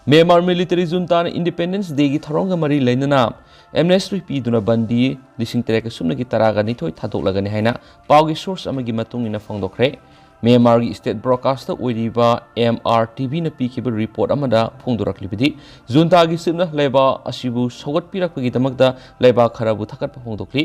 ꯃ꯭ꯌꯥꯟꯃꯥꯔ military juntaꯅ Independence Dayꯒꯤ ꯊꯧꯔꯝꯒ ꯃꯔꯤ ꯂꯩꯅꯅ amnesty ꯄꯤꯗꯨꯅ ꯕꯟꯗꯤ ꯂꯤꯁꯤꯡ ꯇꯔꯦꯠꯀ ꯁꯨꯞꯅꯒꯤ ꯇꯔꯥꯒ ꯅꯤꯊꯣꯏ ꯊꯥꯗꯣꯛꯂꯒꯅꯤ ꯍꯥꯏꯅ ꯄꯥꯎꯒꯤ source ꯑꯃꯒꯤ ꯃꯇꯨꯡ ꯏꯟꯅ ꯐꯣꯡꯗꯣꯛꯈ꯭ꯔꯦ꯫ ꯃ꯭ꯌꯥꯟꯃꯥꯔꯒꯤ state broadcaster ꯑꯣꯏꯔꯤꯕ MRTVꯅ ꯄꯤꯈꯤꯕ report ꯑꯃꯗ ꯐꯣꯡꯗꯣꯔꯛꯂꯤꯕꯗꯤ, juntaꯒꯤ ꯆꯤꯞꯅ ꯂꯩꯕꯥꯛ ꯑꯁꯤꯕꯨ ꯁꯧꯒꯠꯄꯤꯔꯛꯄꯒꯤꯗꯃꯛꯇ ꯂꯩꯕꯥꯛ ꯈꯔꯕꯨ ꯊꯥꯒꯠꯄ ꯐꯣꯡꯗꯣꯛꯂꯤ꯫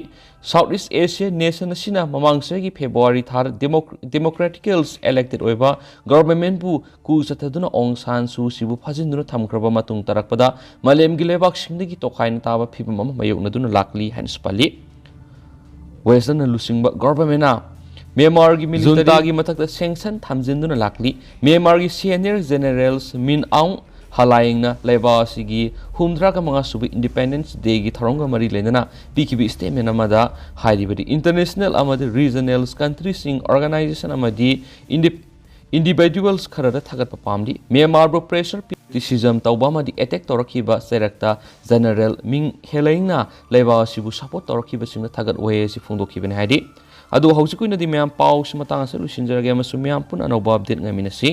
South East Asia nation ꯑꯁꯤꯅ ꯃꯃꯥꯡ ꯆꯍꯤꯒꯤ February ꯊꯥꯗ democ-, democratically elected ꯑꯣꯏꯕ ꯒꯚꯔꯟꯃꯦꯟꯠꯄꯨ coup ꯆꯠꯊꯗꯨꯅ ꯑꯣꯡ ꯁꯥꯟ ꯁꯨ ꯆꯤꯕꯨ ꯐꯥꯖꯤꯟꯗꯨꯅ ꯊꯝꯈ꯭ꯔꯕ ꯃꯇꯨꯡ ꯇꯥꯔꯛꯄꯗ ꯃꯥꯂꯦꯝꯒꯤ ꯂꯩꯕꯥꯛꯁꯤꯡꯗꯒꯤ ꯇꯣꯈꯥꯏꯅ ꯇꯥꯕ ꯐꯤꯚꯝ ꯑꯃ ꯃꯥꯌꯣꯛꯅꯗꯨꯅ ꯂꯥꯛꯂꯤ ꯍꯥꯏꯅꯁꯨ ꯄꯜꯂꯤ꯫ Westernꯅ ꯂꯨꯆꯤꯡꯕ ꯒꯚꯔꯟꯃꯦꯟꯠꯅ ꯃ꯭ꯌꯥꯟꯃꯥꯔꯒꯤ militaryꯒꯤ ꯃꯊꯛꯇ sanction ꯊꯝꯖꯤꯟꯗꯨꯅ ꯂꯥꯛꯂꯤ꯫ ꯃ꯭ꯌꯥꯟꯃꯥꯔꯒꯤ senior generals Min Aung Hlaingꯅ ꯂꯩꯕꯥꯛ ꯑꯁꯤꯒꯤ ꯍꯨꯝꯐꯨꯇꯔꯥꯒ ꯃꯉꯥ ꯁꯨꯕ Independence Dayꯒꯤ ꯊꯧꯔꯝꯒ ꯃꯔꯤ ꯂꯩꯅꯅ ꯄꯤꯈꯤꯕ statement ꯑꯃꯗ ꯍꯥꯏꯔꯤꯕꯗꯤ, international ꯑꯃꯗꯤ regional countryꯁꯤꯡ, organization ꯑꯃꯗꯤ indi-, individuals ꯈꯔꯗ ꯊꯥꯒꯠꯄ ꯄꯥꯝꯂꯤ꯫ ꯃ꯭ꯌꯥꯟꯃꯥꯔꯕꯨ pressure ꯄꯤ- criticism ꯇꯧꯕ ꯑꯃꯗꯤ attack ꯇꯧꯔꯛꯈꯤꯕ ꯆꯩꯔꯛꯇ General ꯃꯤꯡ ꯍꯦꯂꯩꯅ ꯂꯩꯕꯥꯛ ꯑꯁꯤꯕꯨ support ꯇꯧꯔꯛꯈꯤꯕꯁꯤꯡꯅ ꯊꯥꯒꯠ ꯋꯥꯍꯩ ꯑꯁꯤ ꯐꯣꯡꯗꯣꯛꯈꯤꯕꯅꯤ ꯍꯥꯏꯗꯤ꯫ ꯑꯗꯨ ꯍꯧꯖꯤꯛꯀꯤ ꯑꯣꯏꯅꯗꯤ ꯃꯌꯥꯝ ꯄꯥꯎꯁꯤ ꯃꯇꯥꯡ ꯑꯁꯤꯗ ꯂꯣꯏꯁꯤꯟꯖꯔꯒꯦ ꯑꯃꯁꯨꯡ ꯃꯌꯥꯝ ꯄꯨꯟꯅ ꯑꯅꯧꯕ update ꯉꯥꯏꯃꯤꯟꯅꯁꯤ꯫